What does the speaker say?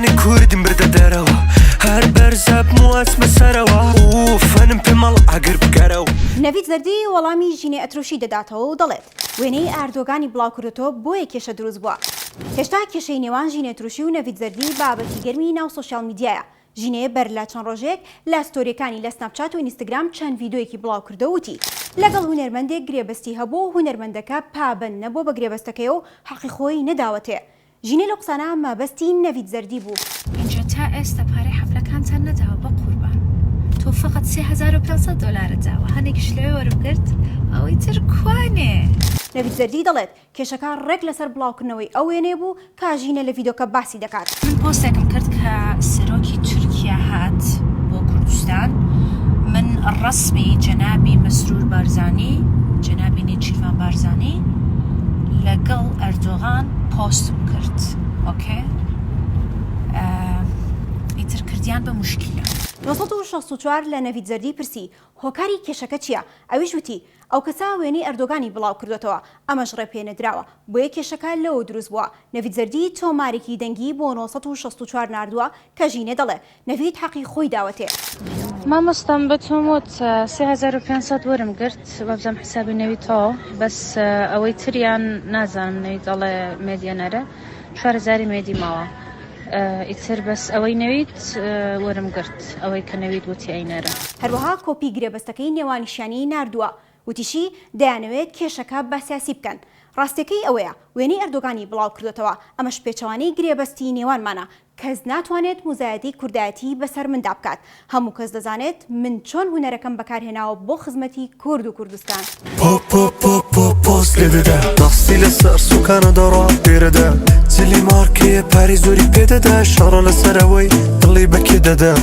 زمانی کوردیم بردە دەرەوە هەر بەرزەبم و ئەچمە سەرەوە ئوف فەنم پێ مەڵە ئاگر بکەرەوە. نەڤید زەردی وەڵامی ژینێ ئەتروشی دەداتەوە و دەڵێت، وێنەی ئاردۆگانی بڵاوکردۆتەوە بۆیە کێشە دروست بووە. هێشتا کێشەی نێوان ژینێ تروشی و نەڤید زەردی بابەتی گەرمی ناو سۆشیاڵ میدیایە. ژینێ بەر لە چەند ڕۆژێک لە ستۆریەکانی لە سناپچات و ئینستگرام چەند ڤیدۆیەکی بڵاوکردەوە وتی، لەگەڵ هونەرمەندێک گرێبەستی هەبووە و هونەرمەندەکە پابەند نەبووە بە گرێبەستەکەی و حەقی خۆی نەداوەتێ. ژینێ لەو قسانە مەبەستی نەڤید زەردی بوو. ئینجا تا ئێستا پارەی حەفلەکانتان نەداوە بەقوربان تۆ فەقەت 3500 دۆلارت داوە هەنێکیش لەوێ وەرم گرت ئەوەی تر کوانێ؟ نەڤید زەردی دەڵێت، کێشەکە ڕێک لەسەر بڵاوکردنەوەی ئەو وێنەیە بوو کە ژینە لە ڤیدۆکە باسی دەکات. من پۆستێکم کرد کە سەرۆکی تورکیا هات بۆ کوردستان من ڕەسمی جەنابی مەسرور بارزانی جەنابی نێچیرڤان بارزانی لەگەڵ ئەردۆغان پۆستم کرد okay ئیتر کردیان بە موشکیلە. 964 لە نەڤید زەردی پرسی، هۆکاری کێشەکە چییە؟ ئەویش وتی، ئەو کەسە وێنەی ئەردۆگانی بڵاوکردۆتەوە، ئەمەش ڕێپێنەدراوە، بۆیە کێشەکە لەوە دروست بووە. نەڤید زەردی تۆمارێکی دەنگی بۆ 964 ناردووە کە ژینێ دەڵێ، نەڤید حەقی خۆی داوەتێ. مامۆستا من بە تۆم وت 3500 وەرم گرت وابزانم حسابی نەوی تەواو بەس ئەوەی تریان نازانم نەوی دەڵێ مێدیە نەرێ چوار هەزاری مێدی ماوە ئیتر بەس ئەوەی نەویت وەرم گرت ئەوەی کە نەوید وتی ئەینەرم. هەروەها کۆپی گرێبەستەکەی نێوانیشیانی ناردووە، وتیشی، دەیانەوێت کێشەکە بە سیاسی بکەن. ڕاستیەکەی ئەوەیە وێنەی ئەردۆگانی بڵاوکردۆتەوە، ئەمەش پێچەوانەی گرێبەستی نێوانمانە، کەس ناتوانێت موزایەدەی کوردایەتی بەسەر مندا بکات، هەموو کەس دەزانێت من چۆن هونەرەکەم بەکارهێناوە بۆ خزمەتی کورد و کوردستان. پۆ پۆ پۆ پۆ پۆست لێ دەدا دەستی لەسەر سوکانە دەڕا لێرەدا جلی مارکەیە پارەی زۆری پێ دەدا شەڕە لەسەر ئەوەی دڵی بە کێ دەدا.